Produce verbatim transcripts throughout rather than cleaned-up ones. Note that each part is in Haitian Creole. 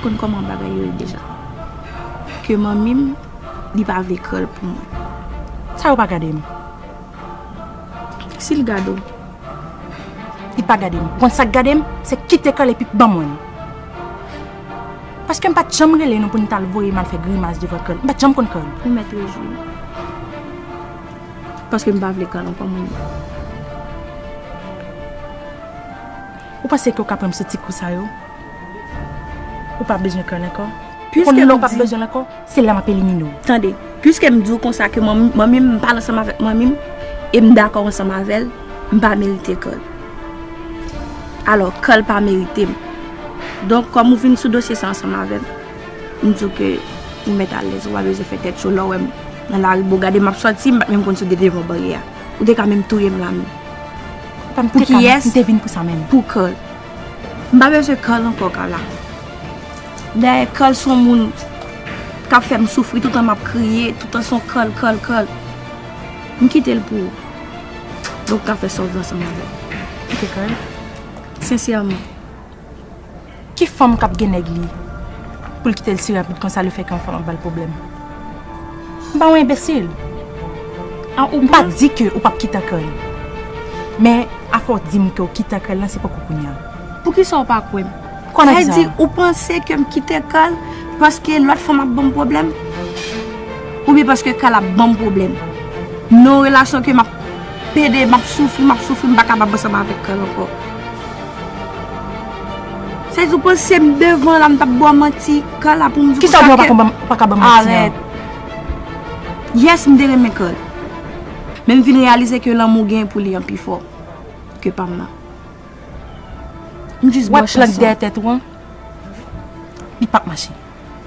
Konn kòman bagay yo ye deja. Ke manmi m, li pa vle Carl pou mwen. Sa yo pa gade m. Si l gade w, li pa gade m. Konn sa k gade m, se kite Carl epi ban mwen l. Paske m pa t janm rele nou pou n t al voye m al fè grimas devan Carl. M pa t janm konn Carl. Ou mèt rejwi m. Paske m pa vle Carl ankò, manmi. Ou panse ke w ka pran m sou ti kou sa yo? Ou pa bezwen Carl ankò? Ou konn lè w pa bezwen l ankò, se lè m ap elimine w. Tande, piske m di w konsa ke manmi, manmi m, m pale ansanm avèk manmi m, e m dakò ansanm avè l, m pa merite Carl. Alò, Carl pa merite m. Donk, kòm ou vin sou dosye sa ansanm avè m, m di w ke ou mèt alèz, ou pa bezwen fè tèt cho. Lè w wè m nan lari, bon, gade m ap sòti, m pa t menm konn si w te devan baryè a. Ou te ka menm touye m la menm. Pou kiyès? M te vin pou sa menm. Pou Carl. M pa bezwen Carl ankò, Carla. Dayè, Carl se yon moun k ap fè m soufri, toutan m ap kriye, toutan se yon Carl, Carl, Carl. M kite l pou ou. Donk, w ka fè sa w vle ansanm avè l. Kite Carl? Sensèman. Ki fanm k ap gen nèg li pou l kite l si rapid konsa, lefètke yon fanm ap ba l pwoblèm? M pa yon enbesil. An, ou m pa panse di ke ou p ap kite Carl. Men, afè w di m ke w kite Carl lan, se poko kounye a. Poukisa w pa kwè m? Sa vle di, ou panse ke m kite Carl paske lòt fanm ap ban m pwoblèm? Oubyen paske Carl ap ban m pwoblèm? Non, relasyon ke m ap pede, m ap soufri, m ap soufri, m pa kapab ansanm avèk Carl ankò. Sa vle di, ou panse m devan la, m t ap ba w manti, Carla, pou m di konsa ke... Kisa w gen w pa ka ban m, ou pa ka ban m manti an? Arèt. Yes, m te renmen Carl. Men m vin reyalize ke lanmou w gen pou li an pi fò ke pa m nan. M jis ba w chans lan. Wè plan dèyè tèt ou an, li p ap mache.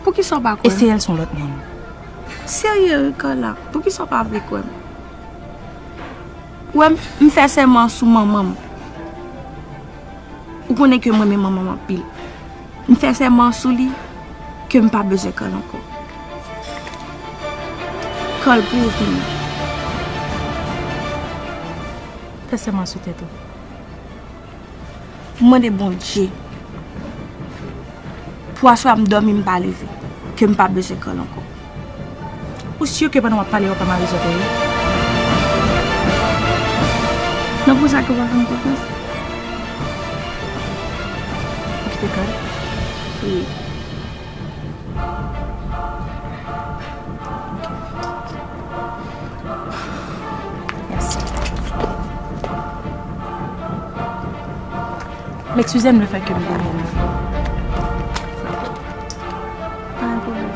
Poukisa w pa kwè m? Eseye l sou yon lòt moun. Serye, wi, Carla. Poukisa w pa vle kwè m? Kwè m, m fè sèman sou manman m. Ou konnen ke m renmen manman m anpil. M fè sèman sou li ke m pa bezwen Carl ankò. Carl pou ou fini. Fè sèman sou tèt ou. M mande Bondye pou aswè a m dòmi m pa leve, ke m pa bezwen Carl ankò. Ou si ke pandan w ap pale, w ap mare zòrèy ou? Nan pou sa ke w pa fè m konfyans? Ou kite Carl? Wi. Ok. Mèsi. M eskize m lefètke m te renmen w. Pa gen pwoblèm.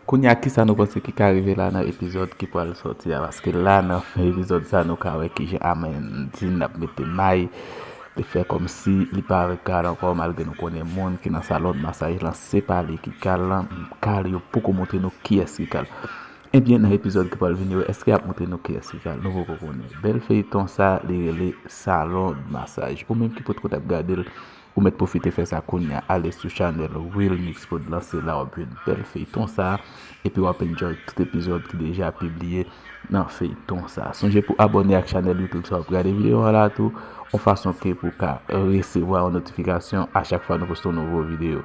Kounye a, kisa nou panse ki ka rive la nan epizòd ki pral sòti a? Paske la, nan fen epizòd sa, nou ka wè kijan Amandine ap mete may. Li fè kòmsi li pa avèk Carl ankò, malgre nou konnen moun ki nan salon de masaj lan, se pa li ki Carl lan. Carl, yo poko montre nou kiyès ki Carl. Ebyen, nan epizòd ki pral vini yo, èske y ap montre nou kiyès ki Carl? Nou poko konnen. Bèl feyton sa, li rele Salon de Masaj. Ou menm ki potko t ap gade l, ou mèt pwofite fè sa kounye a. Ale sou chanèl Will Mix Prod lan, se la w ap jwenn bèl feyton sa, epi w ap enjoy tout epizòd ki deja pibliye nan feyton sa. Sonje pou abòne ak chanèl YouTube sa w ap gade videyo an la tou, yon fason ke pou w ka resevwa yon notifikasyon a chak fwa nou poste yon nouvo videyo.